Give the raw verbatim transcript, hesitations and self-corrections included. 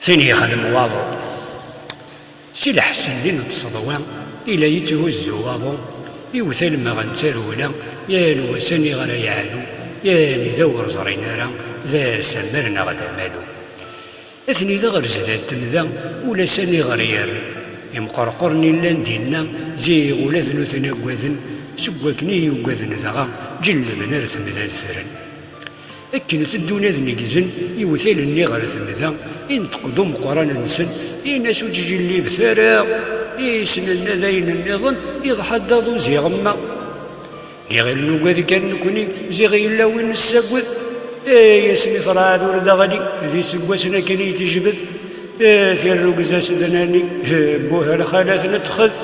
Tin yexdem waḍu. Si leḥsel din n tseḍwa, ila yetthuzzu waḍu, iwet almeɣ n tarewla, yal wass aniɣer ara yeɛlu, anida ur ẓrin ara, d asammer neɣ d amalu. Atni da ɣer zdat temda, ulac aniɣer yerr. Imqerquren i llan dinna, ziɣ ula d nutni aggaden, seg wakken i yuggaden dɣa, ǧellben ar temda ad ffren. Akken teddun ad neggzen, iwet allen-nni ɣer temda, inṭeq-d umeqqran-nsen, in-as ur ttjillibet ara, i yesnen ad ayen nniḍen, iḍḥa-d aḍu ziɣemma. Nniɣ-il nugad kan nekni, ziɣ yella win nessaged. Ay asmi terɛed ur d-aɣli, d iseggasen akken i tejbed. Eh, tirrugza-s d nani, eh, buh lxalat n ttxed.